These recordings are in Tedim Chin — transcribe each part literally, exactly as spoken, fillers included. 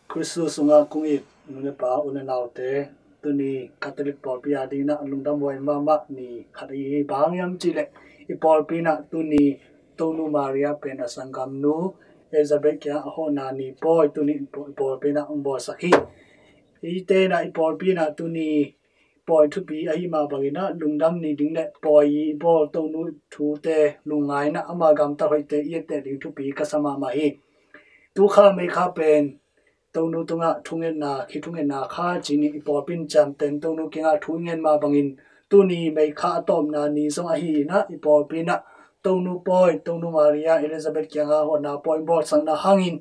Khristu sungah kong it nu le pa, u le naute, tuni Catholic pawlpi a dingin ah lungdam huai mahmah ni khat ahi hi. Bang hang hiam cih leh i pawlpi in ah tuni Tonu Maria pen a sanggamnu Elizabeth kiangah a hawhna ni pawi tuni i pawlpi in ah hong bawlsak hi. Eite in ah i pawlpi in ah tuni pawi thupi ahi mah bangin ah lungdam ni ding le pawi i bawl Tonu thute lungngai in ah ama gamtat hoihte i etteh ding thupi ka sa mahmah hi. Tukha May kha pen Tonu tungah thungetna, khi thungetna kha ci-in i pawlpi in ciamteh in Tonu kiangah thu i ngen mah bangin tuni May kha a tawpna ni zong ahi in ah i pawlpi in ah Tonu pawi, Tonu Maria Elizabeth kiangah hawhna pawi bawlsakna hangin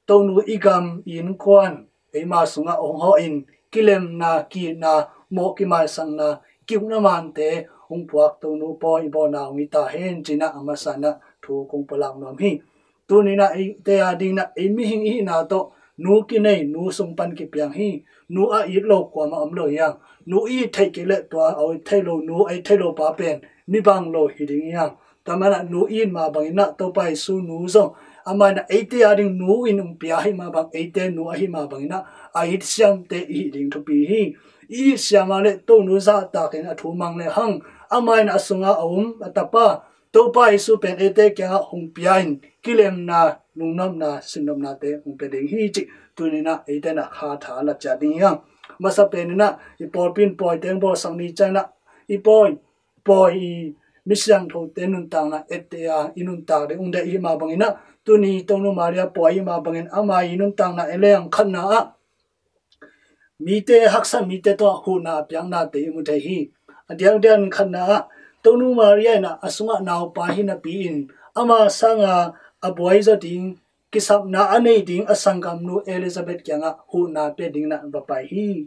Tonu i gam i innkuan eima sungah hong hawhin kilemna, ki-itna, mawh kimaisakna, ki-ukna mante hong puak Tonu pawi i bawlna hong hi ta hen ci-in ah a masa in ah thu kong pulak nuam hi. Tuni in ah eite a dingin ah ei mihing i hihna tawh nu kinei, nu sung pan kipiang hi. Nu a it lo kuamah om lo hi hang. Nu i it theih kei leh tua a it thei lo nu, a it thei lo pa pen mi bang lo hi ding hi hang. Tua manin ah nu i it mah bangin ah Topa Jesu nu zong amah in ah eite a ding nu in hong pia ahi mah bang, eite nu ahi mah bangin ah a it siamte i hih ding thupi hi. I it siam a leh Tonu zahtak in a thu mang le hang, amah in ah a sungah a um a tapa Topa Jesu pen eite kiangah hong pia in kilemna, lungnopna, sinnopnate hong pia ding hi cih tuni in ah eite in ah kha tha la ciat ding hi hang. Masa pen in ah i pawlpi in pawite hong bawlsak ni ciangin ah i pawi, pawi i mi siangthote nuntakna etteh a i nuntak ding hong deih i hih mah bangin ah tuni Tonu Maria pawi i hih mah bangin ama i nuntakna et leng, khatna ah mite haksa, mite tawh huhna a piaknate i mu thei hi. A diakdiak in khatna ah Tonu Maria in ah a sungah naupa hi napi in ama sanga a buai zaw ding, kisapna a nei ding a sanggamnu Elizabeth kiangah huhna pia dingin ah va pai hi.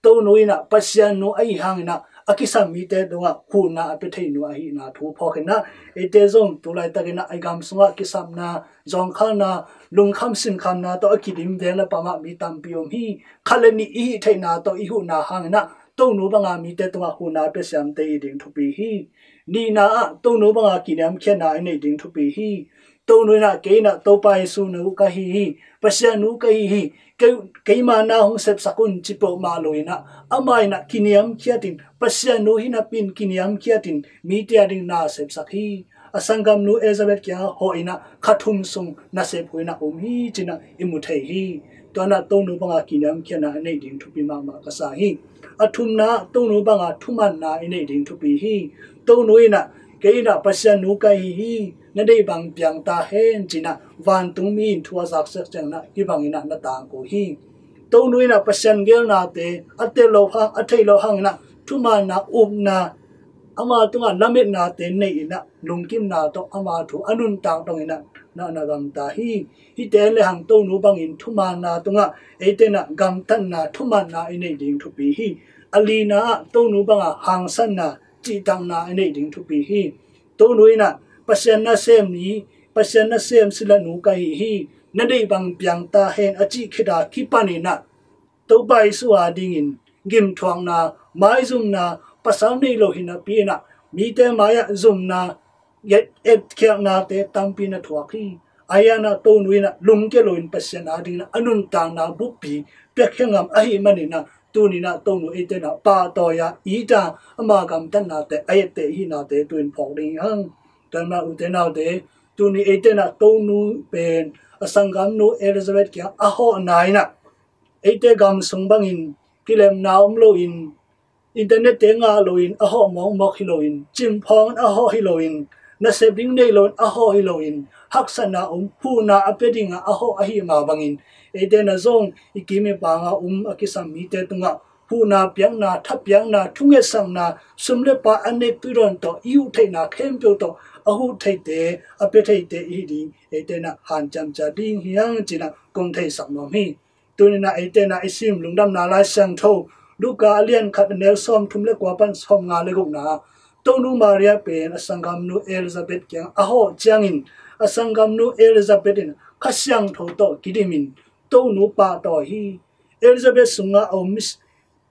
Tonu in ah Pasian nu ahi hangin ah a kisam mite tungah huhna a pia thei nu ahihna thu phawk in ah eite zong tu laitakin ah i gam sungah kisapna, zawngkhalna, lungkham sinkhamna tawh a kidim veng le pamah mi tampi om hi. Khat le nih i hih theihna tawh i huhna hangin ah Tonu banga mite tungah huhna pia siamte i hih ding thupi hi. Nihna ah Tonu banga kiniamkhiatna i neih ding thupi hi. Tonu in ah kei in ah Topa Jesu nu ka hi hi, Pasian nu ka hi hi, kei, keima na hong sepsak un ci peuhmah lo in ah amah in ah kiniamkhiat in, Pasian nu hi napi in kiniamkhiat in mite a ding na sepsak hi. A sanggamnu Elizabeth kiangah hawh in ah kha thum sung nasep huh in ah um hi ci-in ah i mu thei hi. Tua in ah Tonu banga kiniamkhiatna a neih ding thupi mahmah ka sa hi. A thumna ah Tonu banga thumanna i neih ding thupi hi. Tonu in ah kei in ah Pasian nu ka hi hi, na deih bang piang ta hen ci-in ah vantungmi in thu a zak siak ciangin ah hih bangin ah na tangko hi. Tonu in ah Pasian geelnate a tel loh hang, a theih loh hangin ah thumanna, upna, ama tungah lametnate nei in ah lungkimna tawh ama thu a nuntak dongin ah na, na gamta hi. Hihte en le hang Tonu bangin thumanna tungah eite in ah gamtatna, thumanna i neih ding thupi hi. A lina ah Tonu banga hangsanna, cihtakna i neih ding thupi hi. Tonu in ah Pasian nasem ni, Pasian nasem sila nu ka hi hi, na deih bang piang ta hen a cih khit a kipan in ah Topa Jesu a dingin gimthuakna, maizumna, pasal nei lo hi napi in ah mite mai-ah zumna, et, etkhialhnate tampi na thuak hi. Ahi hangin ah Tonu in ah lungkia loin Pasian a dingin ah a nuntakna buppi piakhia ngam ahih manin ah tuni in ah Tonu eite in ah pahtawi a, it a, ama gamtatnate a etteh i hihnate tu-in phawk ding hi hang. Tua ahih manin ah ute naute, tuni eite in ah Tonu pen a sanggamnu Elizabeth kiangah a hawhna in ah eite gam sung bangin kilemna om loin, internet-te ngah loin a hawh mawkmawk hi loin, cimphawng in a hawh hi loin, nasep ding nei loin a hawh hi loin, haksatna om, huhna a pia dingah a hawh ahih mah bangin eite in ah zong i kim i panga um a kisam mite tungah huhna piakna, thapiakna, thungetsakna, sum le pai, an ne tuidawn tawh i huh theihna khempeuh tawh a huh theite, a pia theite i hi ding eite in ah hanciam ciat ding hi hang ci-in ah kong theisak nuam hi. Tuni in ah eite in ah i sim Lungdamna Lai Siangtho Luka a lian khat, a neu sawmthum le kua pan sawmnga le gukna ah Tonu Maria pen a sanggamnu Elizabeth kiangah a hawh ciangin a sanggamnu Elizabeth in Kha Siangtho tawh kidimin Tonu pahtawi hi. Elizabeth sungah a om mi,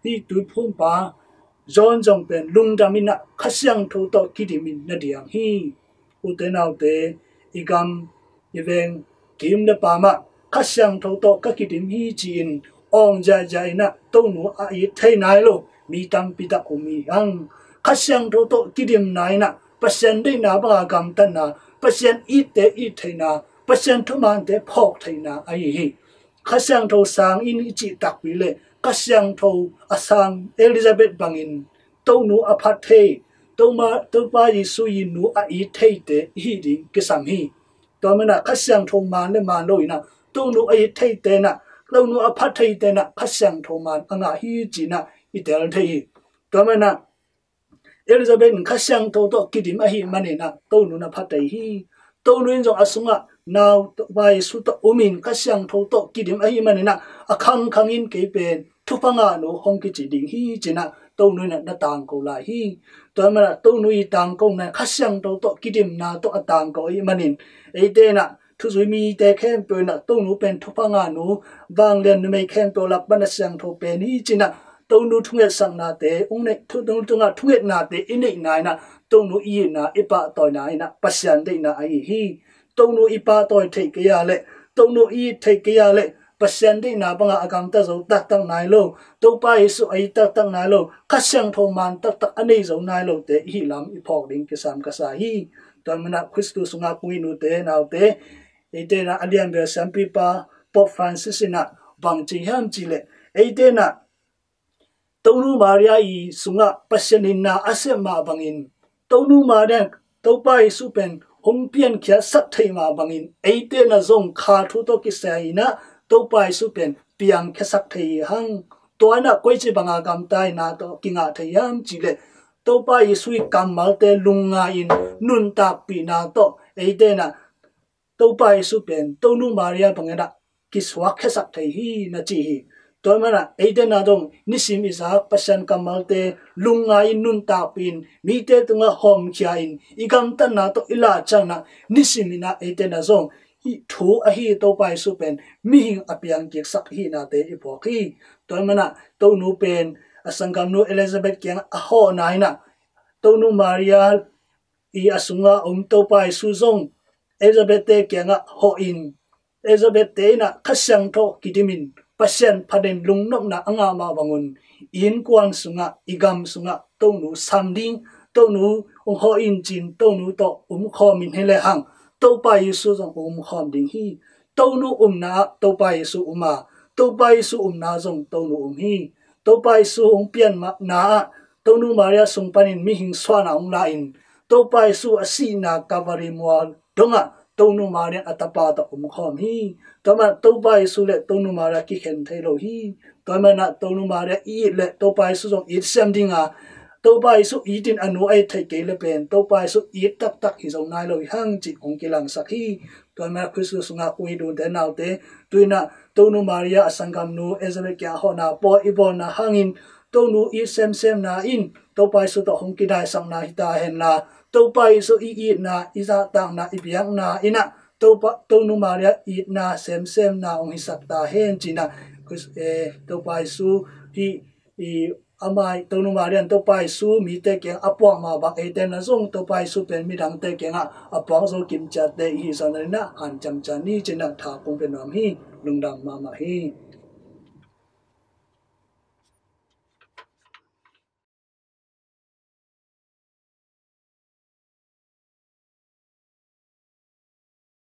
hih tuiphumpa John zong pen lungdam in ah Kha Siangtho tawh kidimin na diang hi. Ute naute, i gam, i veng, kim le pamah Kha Siangtho tawh ka kidim hi ci-in awng ziahziah in ah Tonu a it thei nai lo mi tampi tak om hi hang. Kha Siangtho tawh kidimna in ah Pasian deihna banga gamtatna, Pasian itte it theihna, Pasian thumante phawk theihna ahi hi. Kha Siangtho sang in i cih takpi le Kha Siangtho a sang Elizabeth bangin Tonu a phat thei, Toma, Topa Jesu i nu a it theite i hi ding kisam hi. Tua manin ah Kha Siangtho man le man lo in ah Tonu a it theite in ah, Tonu a phat theite in ah Kha Siangtho man a ngah hi ci-in ah i tel thei hi. Tua manin ah Elizabeth in Kha Siangtho tawh kidim ahih manin ah Tonu in a phat thei hi. Tonu in zong a sungah nau Topa Jesu tawh om in Kha Siangtho tawh kidim ahih manin ah a khangkhang in kei pen thupha ngahnu hong kici ding hi ci-in ah Tonu in ah na tangko lai hi. Tua manin ah Tonu i tangkona Kha Siangtho tawh kidimna tawh a tangko ahih manin eite in ah thuzui mite khempeuh in ah Tonu pen thupha ngahnu, vanglian numei khempeuh lak pan a siangtho pen hi ci-in ah Tonu thungetsaknate, ung nei, thu-, Tonu tungah thungetnate i neihna in ah Tonu i itna i pahtawina in ah Pasian deihna ahi hi. Tonu i pahtawi theih kei a le, Tonu i it theih kei a le Pasian deihna banga a gamta zo taktak nai lo, Topa Jesu a it taktak nai lo, Kha Siangtho man taktak a nei zo nai lote i hih lam i phawk ding kisam ka sa hi. Tua manin ah Khristu sungah kong it ute naute, eite in ah a lianbel siampipa Pope Francis in ah bang ci hiam cih leh, eite in ah Tonu Maria i sungah Pasian in na a sep mah bangin Tonu Maria in Topa Jesu pen hong piankhiatsak thei mah bangin eite in ah zong kha thu tawh kisai in ah Topa Jesu pen piangkhiasak thei hi hang. Tua in ah koici banga gamtatna tawh kingah thei hiam cih leh Topa Jesu i kammalte lungngai-in nuntakpihna tawh eite in ah Topa Jesu pen Tonu Maria bangin ah kisuakkhiasak thei hi na ci hi. Tua manin ah eite in ah zong nisim i zak Pasian kammalte lungngai-in nuntakpih-in mite tungah hawmkhia-in i gamtatna tawh i lahciangin ah nisim in ah eite in ah zong hih thu ahi Topa Jesu pen mihing a piangkiksak hihnate i phawk hi. Tua manin ah Tonu pen a sanggamnu Elizabeth kiangah a hawhna in ah Tonu Maria i a sungah om Topa Jesu zong Elizabeth te kiangah hawhin, Elizabeth te in ah Kha Siangtho kidimin Pasian phatin lungnopna a ngah mah bangun i innkuan sungah, i gam sungah Tonu sam ding, Tonu hong hawh in ci-in Tonu tawh omkhawm in hi lehang Topa Jesu zong omkhawm ding hi. Tonu omna ah Topa Jesu om a, Topa Jesu omna zong Tonu om hi. Topa Jesu hong pianna ah Tonu Maria sung panin mihing suahna hong la-in Topa Jesu a sihna Kalvari mual dongah Tonu Maria a tapa tawh omkhawm hi. Tua manin ah Topa Jesu le Tonu Maria kikhen thei lo hi. Tua manin ah Tonu Maria i it le Topa Jesu zong it siam ding a, Topa Jesu it in a nu a it theih kei le pen Topa Jesu it taktak hi zo nai lo hi hang cih hong kilangsak hi. Tua manin ah Khristu sungah kong it ute naute, tu-in ah Tonu Maria a sanggamnu Elizabeth kiangah hawhna pawi i bawlna hangin Tonu it semsemna in Topa Jesu tawh hong kidaisakna hi ta henla, Topa Jesu i itna, i zahtakna, i biakna in ah Topa, Tonu Maria itna semsemna hong hisak ta hen ci-in ah Khris-, eh, Topa Jesu hih i amah Tonu Maria in Topa Jesu mite kiangah a puak mah bang eite in ah zong Topa Jesu pen midangte kiangah a puak zo kimciatte i hi zawh nadingin ah hanciam ciat ni ci-in ah tha kong pia nuam hi. Lungdam mahmah hi.